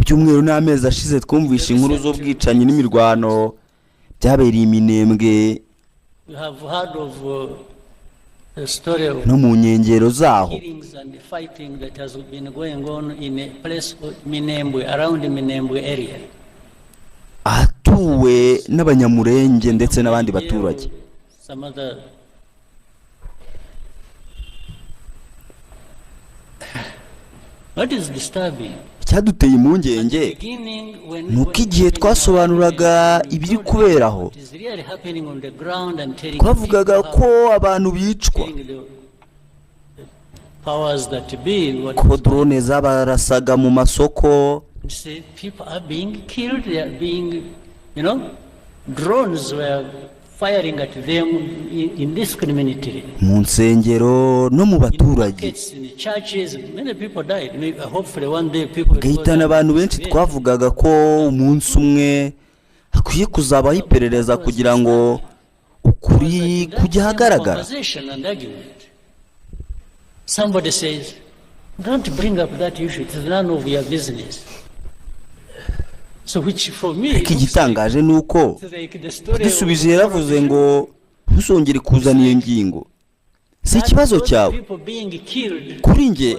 Byumweru n'amezi ashize twumvishe inkuru z'ubwicanyi n'imirwano byabereye Iminembwe You have heard of the story of no mu nkengero zaho, killings and fighting that has been going on in a place called Minembwe, around the Minembwe area. Ahatuwe n'Abanyamurenge ndetse n'abandi baturage. Some other. What is disturbing? Icyaduteye impungenge ni uko igihe twasobanuraga ibiri kubera aho, twavugaga ko abantu bicwa, ko drone zabarasaga mu masoko, See, people are being killed, they are being, drones were firing at them indiscriminately. mu nsengero no mu In baturage, markets, in churches, many people died. Maybe, hopefully one day people will go gahitana there abantu and benshi. investigate. Twavugaga ko umunsi umwe hakwiye kuzabaho iperereza kugira ngo ukuri In that kujye same ahagaragara. conversation and argument, somebody says, "Don't bring up that issue, it is none of your business." So which for me Ariko looks like, igitangaje ni uko it's like the story of dusubije yaravuze ngo ntuzongere kuzana iyo ngingo, si ikibazo cyawe. Kuri njye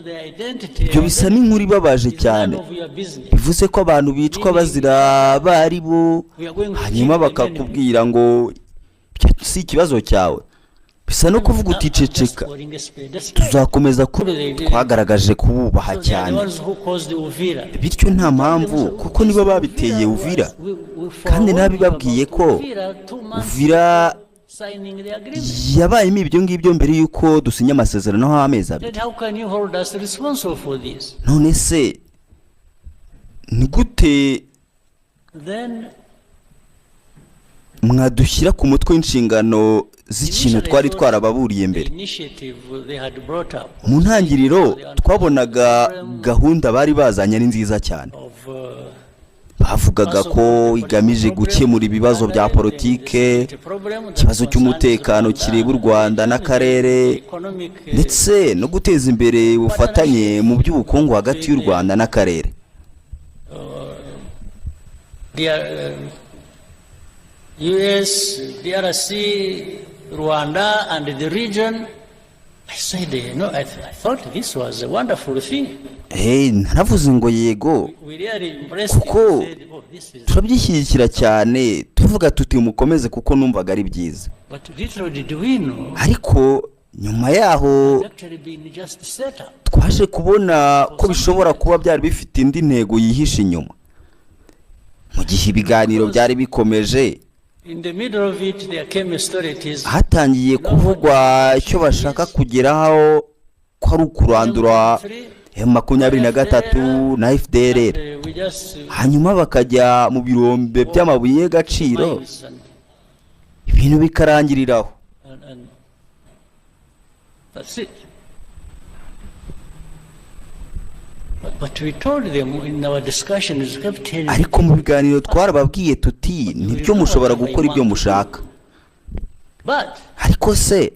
ibyo bisa n'inkuru ibabaje cyane, bivuze ko abantu bicwa bazira abari bo, hanyuma bakakubwira ngo ibyo si ikibazo cyawe. Bisa no kuvuga uticeceka, tuzakomeza ku twagaragaje kububaha cyane, bityo nta mpamvu, kuko nibo babiteye Uvira, kandi nabibabwiye ko Uvira yabayemo ibyo ngibyo mbere y'uko dusinya amasezerano 2 amezi. None se ni gute mwadushyira ku mutwe w'inshingano z'ikintu twari twarababuriye mbere? Mu ntangiriro twabonaga gahunda bari bazanye ari nziza cyane. Bavugaga ko igamije gukemura ibibazo bya politike, ikibazo cy'umutekano kireba u Rwanda n'akarere, ndetse no guteza imbere ubufatanye mu by'ubukungu hagati y'u Rwanda n'akarere. US, DRC, Rwanda, and the region. I said, I thought this was a wonderful thing. Hey, naravuze ngo yego, We really embraced it. kuko We said, "Oh, this is." turabyishyigikira cyane, tuvuga tuti mukomeze, kuko numvaga ari byiza. But little did we know, Ariko nyuma yaho it's actually been just set up. twaje kubona ko bishobora kuba byari bifite indi ntego yihishe inyuma. Mu gihe ibiganiro byari bikomeje, In the middle of it, there came a story. It is hatangiye kuvugwa icyo bashaka kugeraho, ko ari ukurandura M23 na FDLR, we just hanyuma bakajya mu birombe by'amabuye y'agaciro, mines and, ibintu bikarangiriraho. and that's it. But we told them in our discussions, kept telling Ariko mu biganiro twarababwiye tuti nibyo, mushobora gukora ibyo mushaka, But ariko se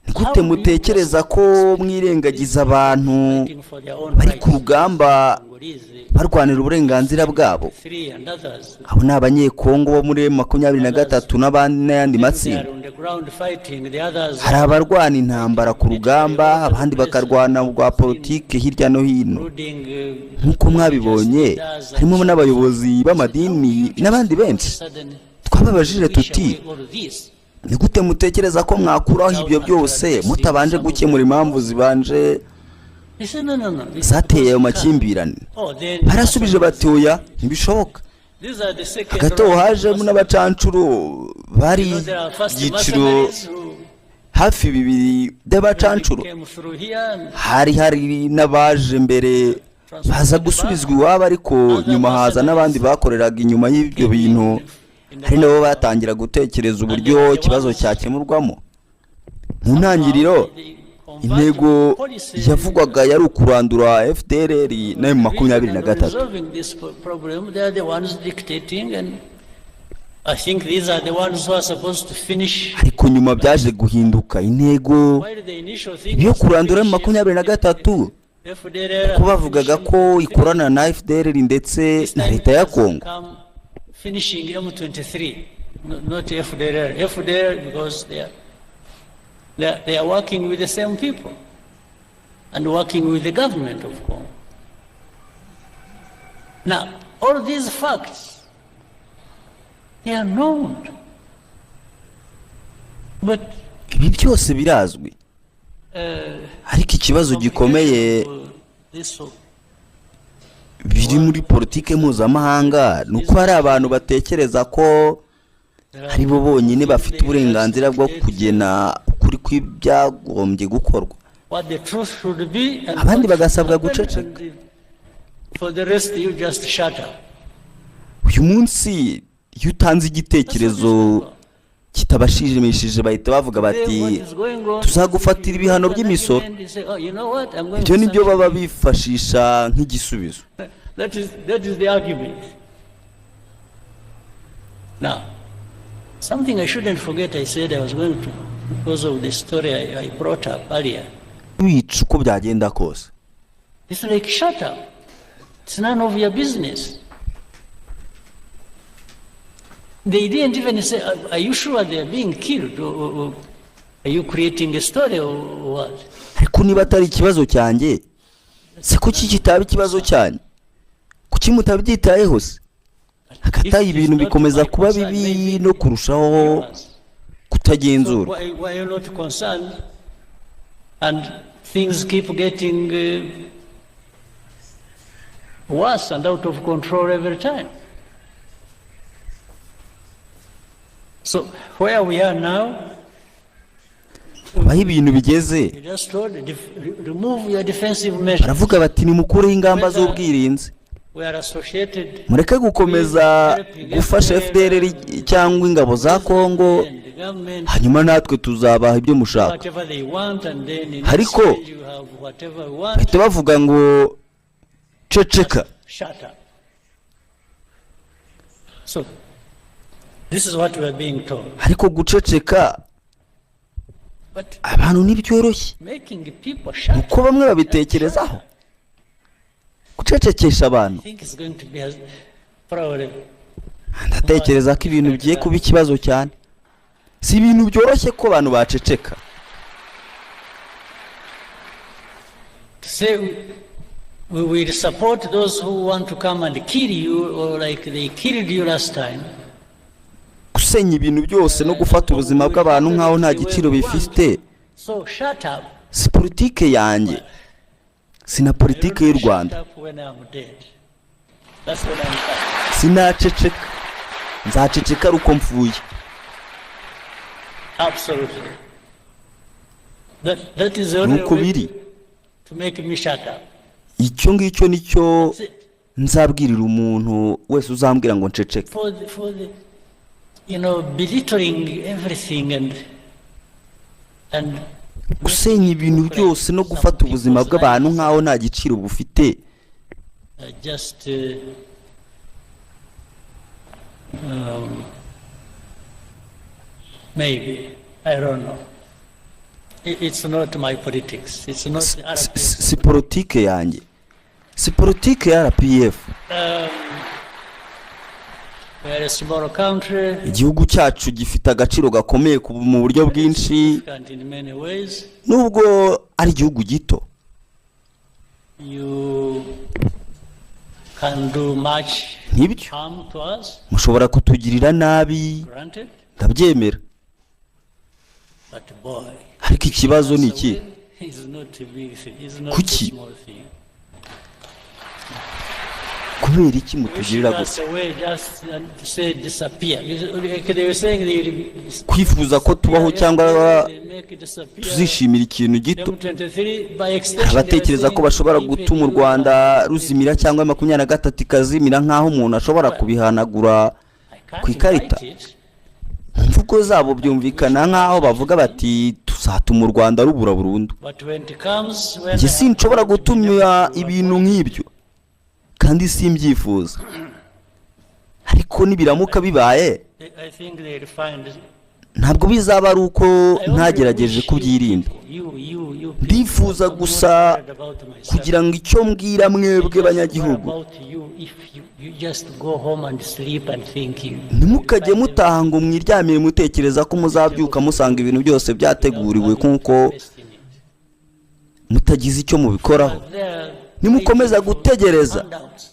ni gute mutekereza ko mwirengagiza abantu fighting for their own bari rights, ku rugamba Congolese, barwanira uburenganzira bwabo? three and others, Abo ni Abanyekongo bo muri 23 n'abandi n'ayandi they matsinda. are on the ground fighting, the others Hari abarwana intambara ku rugamba, abandi bakarwana rwa politiki hirya no hino. including Nk'uko mwabibonye, harimo n'abayobozi b'amadini n'abandi benshi. sudden Twababajije wish tuti away all this. ni gute mutekereza ko mwakuraho ibyo byose mutabanje gukemura impamvu zibanje They said, No. It's zateye ayo because we can't." makimbirane?" Oh, then Barasubije bati oya, ntibishoboka. These are the second Hagati aho round. hajemo n'abacancuro bari There are first ibyiciro mercenaries who hafi bibiri by'abacancuro. came through here and Hari n'abaje mbere baza gusubizwa iwabo, ariko nyuma haza n'abandi bakoreraga inyuma y'ibyo bintu, hari nabo batangira gutekereza uburyo ikibazo cyakemurwamo. Mu ntangiriro intego yavugwaga yari ukurandura FDLR na M23. Resolving this problem, they are the ones dictating, and I think these are the ones who are supposed to finish. Ariko nyuma byaje guhinduka intego While the initial thing yo was to kurandura finish 23. FDLR Ko bavugaga ko ikorana na FDLR ndetse na leta ya Kongo. Finishing M23, not FDLR. FDLR because they are working with the same people and working with the government of Congo. Now, all these facts, they are known. But Ibi byose birazwi, ariko ikibazo gikomeye this biri muri politike mpuzamahanga ni uko hari abantu batekereza ko ari bo bonyine bafite uburenganzira bwo kugena ukuri kw'ibyagombye gukorwa, what the truth should be and abandi what bagasabwa should happen, guceceka. and for the rest you just shut up. Uyu munsi iyo utanze igitekerezo kitabashimishije, bahita bavuga bati: "Tuzagufatira ibihano by'imisoro." Ibyo ni byo baba bifashisha nk'igisubizo. That is the argument. Now, something I shouldn't forget, I said I was going to, because of the story I brought up earlier. Wica uko byagenda kose. It's like, shut up. It's none of your business. They didn't even say, "Are you sure they are being killed? Or are you creating a story or what?" Ariko niba atari ikibazo cyanjye se, kuki kitaba ikibazo cyanyu? Kuki mutabyitayeho se? Hagati aho ibintu bikomeza kuba bibi no kurushaho kutagenzurwa. Why are you not concerned? And things keep getting worse and out of control every time. So where we are now, Aho ibintu bigeze, you just told, remove your defensive measures. baravuga bati: "Nimukureho ingamba z'ubwirinzi." We are associated Mureke gukomeza gufasha FDLR cyangwa ingabo za Kongo, and the government, hanyuma natwe tuzabaha ibyo mushaka. whatever they want, and then in Ariko exchange you have whatever you want. bahita bavuga ngo: "Ceceka." Shut up. So, this is what we are being told. Ariko guceceka But abantu ntibyoroshye making people shut up, uko bamwe babitekerezaho, gucecekesha abantu. I think it's going to be probably Ndatekereza ko ibintu bigiye kuba ikibazo cyane. Si ibintu byoroshye ko abantu baceceka. To say we will support those who want to come and kill you, or like they killed you last time. Gusenya ibintu byose no gufata ubuzima bw'abantu nk'aho nta giciro bifite So shut up. si politike yanjye, si na politike y'u Rwanda. Shut up when I'm dead. That's what I'm saying. Sinaceceka, nzaceceka ari uko mpfuye. Absolutely. That is the only Nuko way biri. to make me shut up. Icyo ngicyo nicyo That's it. nzabwirira umuntu wese uzambwira ngo nceceke. For the belittling everything and Gusenya ibintu byose no gufata ubuzima bw'abantu nk'aho nta giciro bufite just maybe, I don't know. It's not my politics. It's not the RPF. Si politike yanjye, si politike ya RPF. We are a small country, Igihugu cyacu gifite agaciro gakomeye mu buryo bwinshi, significant in many ways. nubwo ari igihugu gito. You can do much Nk'ibyo harm to us, mushobora kutugirira nabi, granted, ndabyemera. but boy, Ariko ikibazo ni iki? it's not a big thing, it's not a Kuki? small thing. Kubera iki mutugirira Wishing us gutya? away just and to say disappear. Like they were saying they will Kwifuza ko tubaho cyangwa they make it disappear. tuzishimira ikintu gito. M23 by extension, Abatekereza ko bashobora gutuma u Rwanda ruzimira cyangwa 23 ikazimira, nk'aho umuntu ashobora kubihanagura ku ikarita. Mu mvugo zabo byumvikana nk'aho bavuga bati: "Tuzatuma u Rwanda rubura burundu." Njye sinshobora gutuma ibintu nk'ibyo kandi simbyifuza, ariko nibiramuka bibaye, I think they'll find Ntabwo bizaba ari uko ntagerageje kubyirinda. Ndifuza gusa kugira ngo icyo mbwira mwebwe banyagihugu: ntimukajye mutaha ngo mwiryamire mutekereza ko muzabyuka musanga ibintu byose byateguriwe, nk'uko mutagize icyo mubikoraho. Nimukomeza gutegereza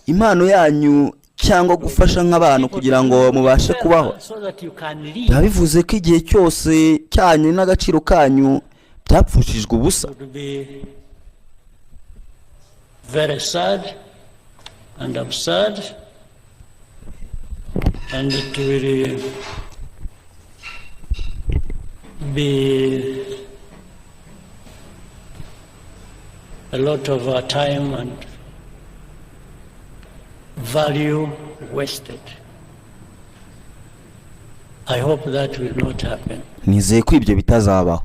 impano yanyu cyangwa gufasha nk'abantu kugira ngo mubashe kubaho, biba bivuze ko igihe cyose cyanyu n'agaciro kanyu byapfushijwe ubusa. Would be very sad and absurd, and it will be a lot of our time and value wasted. I hope that will not happen. Nizeye ko ibyo bitazabaho.